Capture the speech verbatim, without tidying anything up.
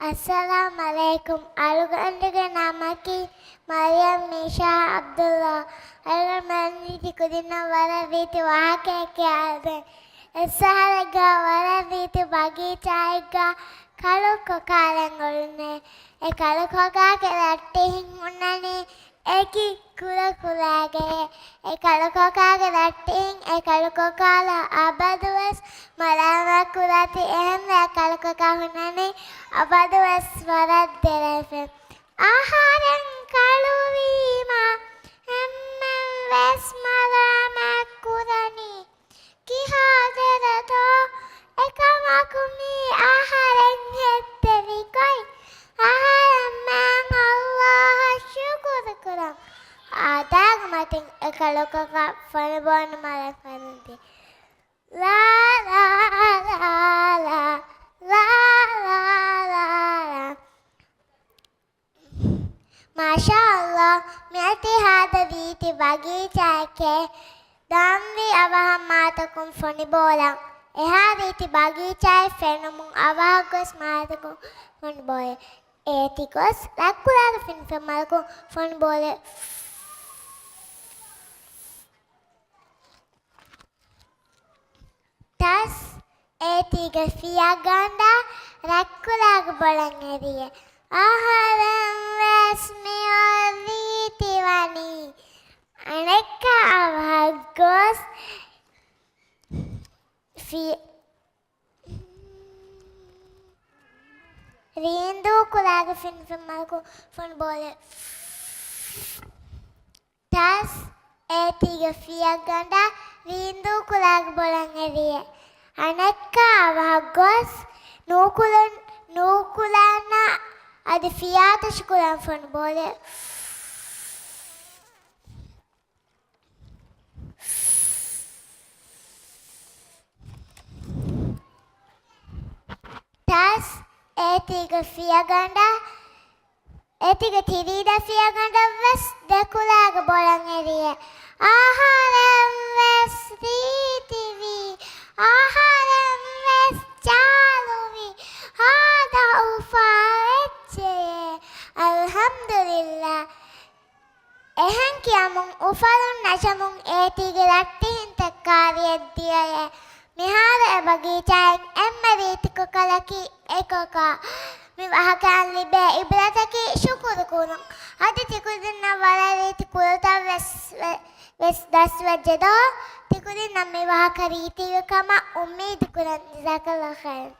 އައްސަލާމް ޢަލައިކުމް. އަޅުގަނޑުގެ ނަމަކީ މަރިޔަމް މީޝާ ޢަބްދުﷲ. އަޅުގަނޑުމެންނީ ތިކުދިންނަށް ވަރަށް ރީތި ވާހަކައެއް ކިޔާދޭން. އެއްސަހަރެއްގަ ވަރަށް ރީތި ބަގީޗާއެއްގަ ކަޅު ކޮކާލަން އުޅުނޭ. އެ ކަޅު ކޮކާގެ ރައްޓެހިން ހުންނަނީ އެކި ކުލަކުލައިގެ. އެ ކަޅުކޮކާގެ ރައްޓެހިން އެ ކަޅުކޮކާލަ އަބަދުވެސް މަރާމާތު ކުރާތީ. އެހެންވެ އެ ކަޅުކޮކާ ހުންނަނީ އަބަދުވެސް ވަރަށް ދެރަވެފަ. އަހަރެން ކަޅުވީމަ އެންމެން ވެސް މަރާމާތު ކުރަނީ. ކިހާ ދެރަތޯ؟ އެކަމަކު މީ އަހަރެން ހެއްދެވި ގޮތް. އަހަރެން މާތް ﷲ އަށް ޝުކުރު ކުރަން. އާދައިގެ މަތިން އެ ކަޅުކޮކާ ފޮނި ބޯނު މަރަށް ފަރުންދި. ލާ، ލާ، ލާ، ލާ. މާޝާﷲ، މިއޮތީ ހާދަ ރީތި ބަގީޗާއެކޭ. ދާންވީ އަވަހަށް މާތަކުން ފޮނި ބޯލަން. އެހާ ރީތި ބަގީޗާއެއް ފެނުމުން އަވަހަށް ގޮސް މާތަކުން ފޮނި ބޯލޭ. އޭތި ގޮސް ރަތްކުލާގެ ފިނިފެންމަރަކުން ފޮނި ބޯލޭ. ތަސް އޭތީގެ ފިޔަގަނޑަށް ރަތްކުލާގެ ބޮލަށް އެރިއޭ. އަހަރެން ވެސް މިއޮތް ރީތި ވަނީ. އަނެއްކާ އަވަހަށް ގޮސް ފި-، ރީނދޫ ކުލާގެ ފިނިފެންމަރަކުން ފޮނި ބޯލޭ. ތަސް އޭތީގެ ފިޔަގަނޑަށް ރީނދޫ ކުލާގެ ބޮލަށް އެރިއޭ. އަނެއްކާ އަވަހަށް ގޮސް ނޫކުލުން، ނޫކުލަންނަށް އަދި ފިޔާތޮށި ކުލަން ފޮނި ބޯލޭ. ތަސް އޭތީގެ ފިޔަގަނޑަށް، އޭތީގެ ތިރީދަ ފިޔަގަނޑަށް ވެސް ދެކުލާގެ ބޮލަށް އެރިއޭ. އަހަރެން ވެސް ރީތިވީ، އަހަރެން ވެސް ޖާލުވީ، ހާދަ އުފާ ވެއްޖެޔޭ. އަލްޙަމްދުލިއްލާހް. އެހެން ކިޔަމުން އުފަލުން ނަށަމުން އޭތީގެ ރައްޓެހިންތައް ކާރިއަށް ދިޔައޭ. މިހާރު އެ ބަގީޗާއިން އެންމެ ރީތި ކޮކާލަކީ އެ ކޮކާ. މި ވާހަކައިން ލިބޭ އިބްރަތަކީ ޝުކުރު ކުރުން. އަދި ތިކުދިންނަށް ވަރަށް ރީތި ކުލަތައް ވެސް، ވެ-، ވެސް ދަސްވެއްޖެ ދޯ. ތިކުދިންނަށް މި ވާހަކަ ރީތިވި ކަމަށް އުއްމީދު ކުރަން. ޖަޒާކަﷲ ޚައިރަން.